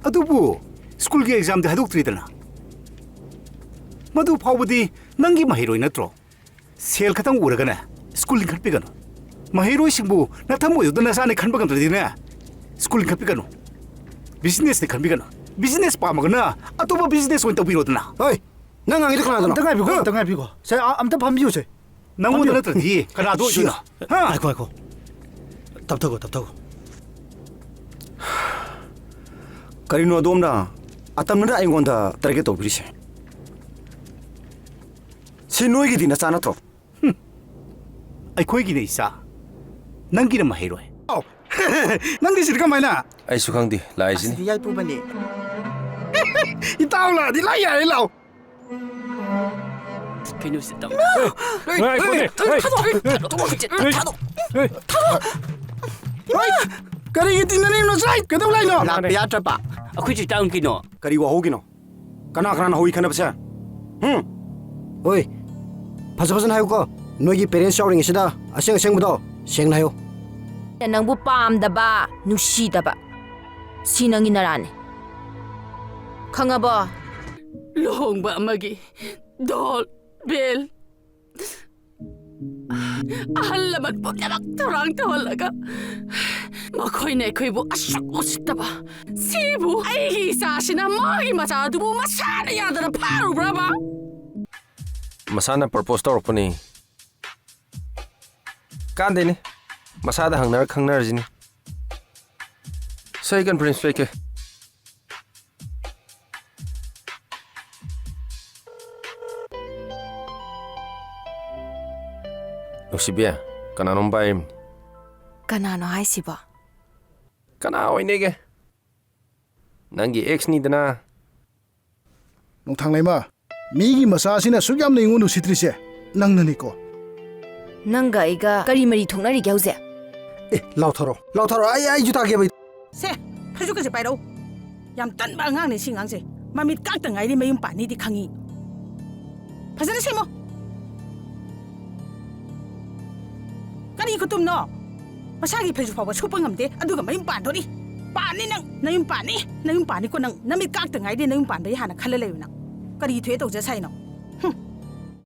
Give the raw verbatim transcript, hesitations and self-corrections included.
ꯑꯗꯨꯕꯨ ꯁ꯭ꯀꯨꯜꯒꯤ ꯑꯦꯛꯖꯥꯝꯗꯤ ꯍꯥꯏꯗꯣꯛꯇ꯭ꯔꯤꯗꯅ꯫ ꯃꯗꯨ ꯐꯥꯎꯕꯗꯤ ꯅꯪꯒꯤ ꯃꯍꯩꯔꯣꯏ ꯅꯠꯇ꯭ꯔꯣ? ꯁꯦꯜ ꯈꯛꯇꯪ ꯎꯔꯒꯅꯦ ꯁ꯭ꯀꯨꯜ ꯂꯤꯡꯈꯠꯄꯤꯒꯅꯨ꯫ ꯃꯍꯩꯔꯣꯏꯁꯤꯡꯕꯨ ꯅꯊꯃꯣꯏꯗꯨꯗ ꯅꯆꯥꯅꯤ ꯈꯟꯕ ꯉꯝꯗ꯭ꯔꯗꯤꯅꯦ, ꯁ꯭ꯀꯨꯜ ꯂꯤꯡꯈꯠꯄꯤꯒꯅꯨ꯫ ꯕꯤꯖꯤꯅꯦꯁꯅꯤ ꯈꯟꯕꯤꯒꯅꯨ꯫ ꯕꯤꯖꯤꯅꯦꯁ ꯄꯥꯝꯃꯒꯅ ꯑꯇꯣꯞꯄ ꯕꯤꯖꯤꯅꯦꯁ ꯑꯣꯏꯅ ꯇꯧꯕꯤꯔꯣꯗꯅ꯫ ꯍꯣꯏ, ꯅꯪ ꯉꯥꯡꯉꯤꯗꯣ ꯀꯅꯥꯗꯅꯣ? ꯑꯝꯇ ꯉꯥꯏꯕꯤꯈꯣ, ꯍꯣ? ꯑꯝꯇ ꯉꯥꯏꯕꯤꯈꯣ꯫ ꯁꯦ, ꯑ-, ꯑꯝꯇ ꯐꯝꯕꯤꯌꯨꯁꯦ꯫ ꯅꯪꯉꯣꯟꯗ ꯐꯝꯕꯤꯌꯨ꯫ ꯅꯠꯇ꯭ꯔꯗꯤ ꯀꯅꯥꯗ ꯑꯣꯏꯗꯣꯏꯅꯣ? ꯍꯥ? ꯉꯥꯏꯈꯣ, ꯉꯥꯏꯈꯣ꯫ ꯇꯞꯊꯈꯣ, ꯇꯞꯊꯈꯣ꯫ ꯀꯔꯤꯅꯣ ꯑꯗꯣꯝꯅ ꯑꯇꯝꯅꯅ ꯑꯩꯉꯣꯟꯗ ꯇꯥꯔꯒꯦꯠ ꯇꯧꯕꯤꯔꯤꯁꯦ? ꯁꯤ ꯅꯣꯏꯒꯤꯗꯤ ꯅꯆꯥ ꯅꯠꯇ꯭ꯔꯣ? ꯍꯨꯝ꯫ ꯑꯩꯈꯣꯏꯒꯤꯅꯦ ꯏꯆꯥ꯫ ꯅꯪꯒꯤꯅ ꯃꯍꯩꯔꯣꯏ꯫ ꯑꯥꯎ꯫ ꯅꯪꯒꯤꯁꯤꯗꯤ ꯀꯃꯥꯏꯅ? ꯑꯩꯁꯨ ꯈꯪꯗꯦ, ꯂꯥꯛꯏꯁꯤꯅꯤ꯫ ꯑꯁꯤꯗꯤ ꯌꯥꯏꯄꯨꯕꯅꯦ꯫ ꯏꯇꯥꯎ ꯂꯥꯛꯑꯗꯤ ꯂꯣꯏ ꯌꯥꯔꯦ, ꯂꯥꯛꯑꯣ꯫ ꯀꯩꯅꯣꯁꯦ ꯇꯧ-, ꯉꯥꯏꯈꯣꯅꯦ, ꯍꯦ꯫ ꯊꯥꯗꯣꯛ, ꯊꯥꯗꯣꯛ, ꯊꯥꯗꯣꯛ, ꯊꯥꯗꯣꯛ꯫ ꯍꯦ꯫ ꯊꯥꯗꯣꯛ꯫ ꯍꯦ꯫ ꯏꯃꯥ! ꯀꯔꯤꯒꯤ ꯇꯤꯟꯅꯔꯤꯅꯣ, ꯁꯥꯏ? ꯀꯩꯗꯧ ꯂꯥꯛꯏꯅꯣ? ꯂꯥꯛꯄ ꯌꯥꯗ꯭ꯔꯕ? ꯑꯩꯈꯣꯏꯁꯨ ꯇꯥꯡ ꯀꯩꯅꯣ꯫ ꯀꯔꯤ ꯋꯥꯍꯧꯒꯤꯅꯣ? ꯀꯅꯥ ꯀꯅꯥꯅ ꯍꯧꯏ ꯈꯟꯅꯕꯁꯦ? ꯍꯨꯝ? ꯍꯣꯏ, ꯐꯖ ꯐꯖꯅ ꯍꯥꯏꯌꯨꯀꯣ꯫ ꯅꯣꯏꯒꯤ ꯄꯦꯔꯦꯟꯁ ꯌꯥꯎꯔꯤꯉꯩꯁꯤꯗ ꯑꯁꯦꯡ ꯑꯁꯦꯡꯕꯗꯣ ꯁꯦꯡꯅ ꯍꯥꯏꯌꯨ꯫ ꯅꯪꯕꯨ ꯄꯥꯝꯗꯕ, ꯅꯨꯡꯁꯤꯗꯕ, ꯁꯤ ꯅꯪꯒꯤ ꯅꯔꯥꯅꯤ꯫ ꯈꯪꯉꯕꯣ? ꯂꯨꯍꯣꯡꯕ ꯑꯃꯒꯤ ꯗꯣꯜ, ꯕꯦꯜ, ꯑꯍꯜ ꯂꯃꯟ ꯄꯨꯝꯅꯃꯛ ꯊꯧꯔꯥꯡ ꯇꯧꯍꯜꯂꯒ ꯃꯈꯣꯏꯅ ꯑꯩꯈꯣꯏꯕꯨ ꯑꯁꯨꯛ ꯎꯁꯤꯠꯇꯕ, ꯁꯤꯕꯨ ꯑꯩꯒꯤ ꯏꯆꯥꯁꯤꯅ ꯃꯥꯒꯤ ꯃꯆꯥꯗꯨꯕꯨ ꯃꯁꯥꯅ ꯌꯥꯗꯅ ꯐꯥꯔꯨꯕ꯭ꯔꯕ? ꯃꯁꯥꯅ ꯄ꯭ꯔꯄꯣꯁ ꯇꯧꯔꯛꯄꯅꯤ꯫ ꯀꯥꯟꯗꯦꯅꯦ꯫ ꯃꯁꯥꯗ ꯍꯪꯅꯔ ꯈꯪꯅꯔꯁꯤꯅꯤ꯫ ꯁꯦ, ꯑꯩ ꯀꯟꯐꯔꯦꯟꯁ ꯄꯤꯔꯛꯀꯦ꯫ ꯅꯨꯡꯁꯤꯕꯤ, ꯀꯅꯥꯅꯣꯝ ꯄꯥꯏꯔꯤꯕꯅꯤ꯫ ꯀꯅꯥꯅꯣ ꯍꯥꯏꯁꯤꯕꯣ? ꯀꯅꯥ ꯑꯣꯏꯅꯤꯒꯦ? ꯅꯪꯒꯤ ꯑꯦꯛꯁꯅꯤꯗꯅ꯫ ꯅꯣꯡꯊꯥꯡꯂꯩꯃ, ꯃꯤꯒꯤ ꯃꯆꯥꯁꯤꯅ ꯑꯁꯨꯛ ꯌꯥꯝꯅ ꯑꯩꯉꯣꯟꯗ ꯎꯁꯤꯠꯇ꯭ꯔꯤꯁꯦ ꯅꯪꯅꯅꯤꯀꯣ꯫ ꯅꯪꯒ ꯑꯩꯒ ꯀꯔꯤ ꯃꯔꯤ ꯊꯣꯛꯅꯔꯤꯒꯦ ꯍꯧꯖꯤꯛ? ꯑꯦ, ꯂꯥꯎꯊꯣꯔꯛꯑꯣ, ꯂꯥꯎꯊꯣꯔꯛꯑꯣ, ꯑꯩ, ꯑꯩꯁꯨ ꯇꯥꯒꯦꯕ꯫ ꯁꯦ, ꯐꯩꯖꯨꯞꯀꯁꯦ ꯄꯥꯏꯔꯛꯎ꯫ ꯌꯥꯝ ꯇꯟꯕ ꯑꯉꯥꯡꯅꯦ ꯁꯤ ꯑꯉꯥꯡꯁꯦ꯫ ꯃꯃꯤꯠ ꯀꯥꯛꯇ ꯉꯥꯏꯔꯤ ꯃꯌꯨꯝ ꯄꯥꯟꯅꯤꯗꯤ ꯈꯪꯉꯤ꯫ ꯐꯖꯅ ꯁꯦꯝꯃꯣ꯫ ꯀꯔꯤ ꯈꯨꯇꯨꯝꯅꯣ? ꯃꯁꯥꯒꯤ ꯐꯩꯖꯨꯞ ꯐꯥꯎꯕ ꯁꯨꯞꯄ ꯉꯝꯗꯦ, ꯑꯗꯨꯒ ꯃꯌꯨꯝ ꯄꯥꯟꯗꯣꯔꯤ꯫ ꯄꯥꯅꯤ ꯅꯪ, ꯅꯌꯨꯝ ꯄꯥꯅꯤ, ꯅꯌꯨꯝ ꯄꯥꯅꯤꯀꯣ ꯅꯪ꯫ ꯅꯃꯤꯠ ꯀꯥꯛꯇ ꯉꯥꯏꯗꯤ ꯅꯌꯨꯝ ꯄꯥꯟꯕꯩ ꯍꯥꯟꯅ ꯈꯜꯂ ꯂꯩꯌꯨ ꯅꯪ꯫ ꯀꯔꯤ ꯊꯣꯛꯑꯦ ꯇꯧꯖ ꯁꯥꯏꯅꯣ?